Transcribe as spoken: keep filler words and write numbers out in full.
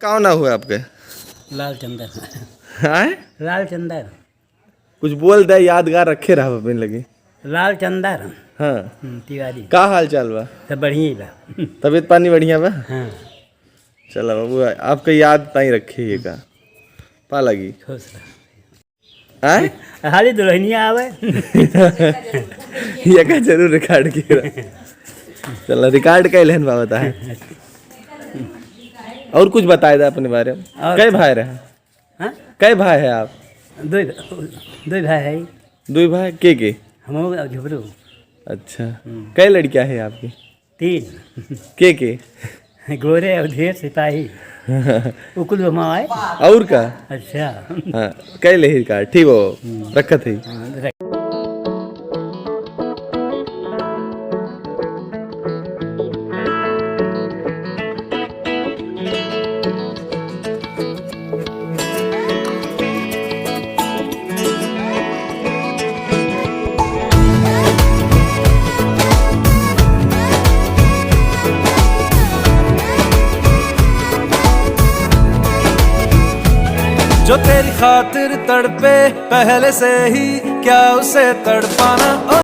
का नाम हुआ आपके? लालचंदर। हैं? लालचंदर। कुछ बोल दे, यादगार रखे रहा अपने लगे। लालचंदर। हाँ। हम्म, तिवारी। का हाल चाल बा? सब बढ़िया बा। तबीयत पानी बढ़िया बा? हाँ। चला बाबू, आपका याद ताई रखे ये का। पा लगी। खुश रह। आय? हाली दुल्हनिया आवे। ये का जरूर record किया। चला, record कइ लेन बाबा ता है। और कुछ बताए दे अपने बारे में। और कै भाई रहे? हाँ? कै भाई है आप? दो, दो भाई है। दो भाई के के? हम हो गए झुबरू। अच्छा। हम्म। कै लड़कियाँ हैं आपकी? तीन। के के? गोरे अवधेश सिपाही। उकुल हमारे। और का? अच्छा। हाँ, कइ लेही का, ठीक हो, हम्म। रखत ही। हाँ, रख। जो तेरी खातिर तड़पे पहले से ही, क्या उसे तड़पाना?